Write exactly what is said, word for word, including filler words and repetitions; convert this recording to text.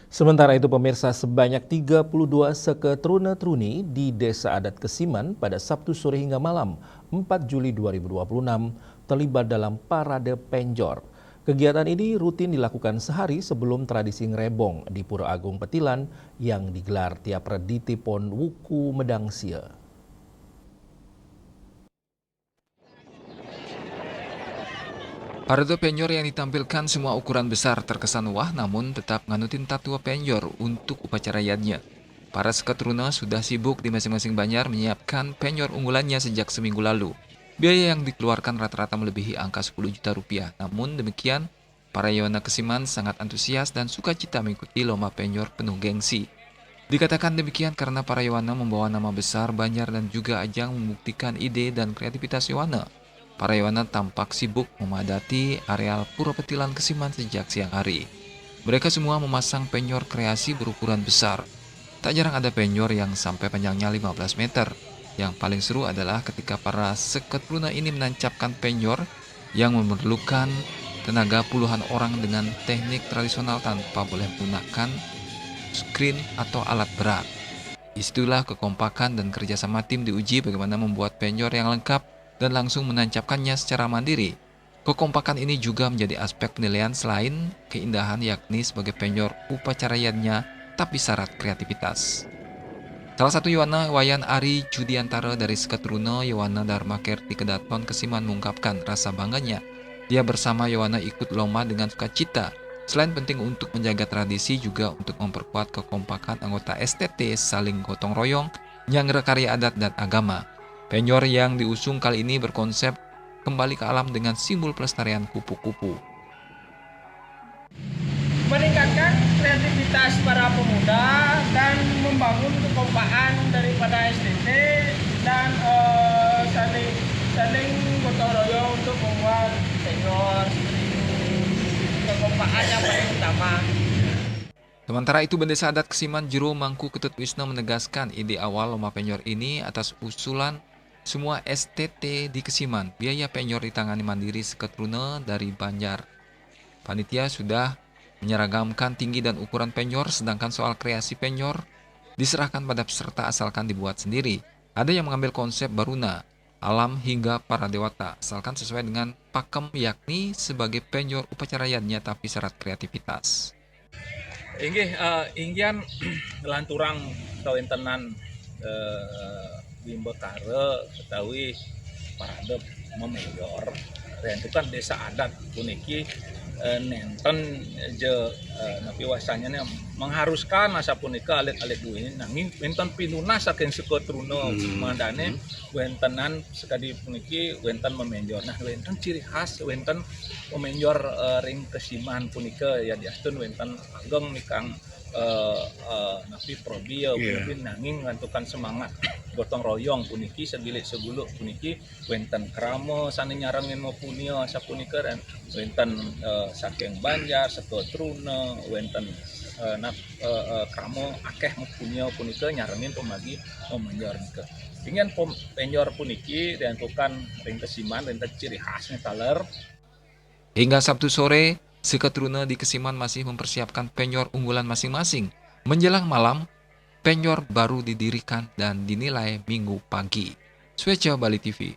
Sementara itu, pemirsa, sebanyak tiga puluh dua seke truna-truni di Desa Adat Kesiman pada Sabtu sore hingga malam, empat Juli dua ribu dua puluh enam, terlibat dalam parade penjor. Kegiatan ini rutin dilakukan sehari sebelum tradisi ngerebong di Pura Agung Petilan yang digelar tiap Reditipon Wuku Medangsia. Parade penyor yang ditampilkan semua ukuran besar terkesan wah, namun tetap nganutin tatua penyor untuk upacara yadnya. Para seketruna sudah sibuk di masing-masing banjar menyiapkan penyor unggulannya sejak seminggu lalu. Biaya yang dikeluarkan rata-rata melebihi angka sepuluh juta rupiah. Namun demikian, para Yowana Kesiman sangat antusias dan sukacita mengikuti lomba penyor penuh gengsi. Dikatakan demikian karena para Yowana membawa nama besar Banjar dan juga ajang membuktikan ide dan kreativitas Yowana. Para Yowana tampak sibuk memadati areal Pura Petilan Kesiman sejak siang hari. Mereka semua memasang penyor kreasi berukuran besar. Tak jarang ada penyor yang sampai panjangnya lima belas meter. Yang paling seru adalah ketika para seketruna ini menancapkan penyor yang memerlukan tenaga puluhan orang dengan teknik tradisional tanpa boleh menggunakan screen atau alat berat. Disitulah kekompakan dan kerjasama tim diuji, bagaimana membuat penyor yang lengkap dan langsung menancapkannya secara mandiri. Kekompakan ini juga menjadi aspek penilaian selain keindahan, yakni sebagai penyor upacara yadnya, tapi syarat kreativitas. Salah satu Yowana Wayan Ari Judiantara dari Seketruna Yowana Dharma Kerti Kedaton Kesiman mengungkapkan rasa bangganya. Dia bersama Yowana ikut lomba dengan sukacita. Selain penting untuk menjaga tradisi, juga untuk memperkuat kekompakan anggota S T T saling gotong royong, nyanggra karya adat dan agama. Penyor yang diusung kali ini berkonsep kembali ke alam dengan simbol pelestarian kupu-kupu. Meningkatkan kreativitas para pemuda dan membangun kekompakan daripada S T T dan eh, saling saling gotong royong untuk membuat penyor seperti itu. Kekompakan yang paling utama. Sementara itu, Bendesa Adat Kesiman Jero Mangku Ketut Wisnu menegaskan ide awal lomba penyor ini atas usulan semua S T T di Kesiman. Biaya penyor ditangani mandiri seketruna dari Banjar. Panitia sudah menyeragamkan tinggi dan ukuran penyor, sedangkan soal kreasi penyor diserahkan pada peserta asalkan dibuat sendiri. Ada yang mengambil konsep baruna, alam hingga para dewata, asalkan sesuai dengan pakem, yakni sebagai penyor upacara yadnya tapi syarat kreativitas. Inggih, uh, inggian lanturang kawentenan uh, wimbakara utawi parade maméyor, réntukan désa adat puniki uh, nénten ja uh, napi wasanyané mengharuskan asapunika alit-alit duwini, nanging wénten pinunas saking seketruna hmm. Mandané hmm. Wéntenan sakadi puniki wénten maméyor. Nah, wénten ciri khas, wénten maméyor uh, ring Kesiman punika yadiastun wénten ageng nikang uh, uh, napi probi ya yeah. Nanging ngantukan semangat gotong royong puniki segilik seguluk puniki wénten krama sané nyarengin mapunia sapunika dan wénten uh, saking Banjar, Seketruna, wénten uh, nap, uh, uh, krama akéh mapunia punika nyarengin pamagi maméyor nika. Ingin penyor puniki diantukan ring Kesiman wénten ciri khasnya taler. Hingga Sabtu sore, seketruna di Kesiman masih mempersiapkan penyor unggulan masing-masing. Menjelang malam, penyor baru didirikan dan dinilai Minggu pagi. Sueca Bali T V.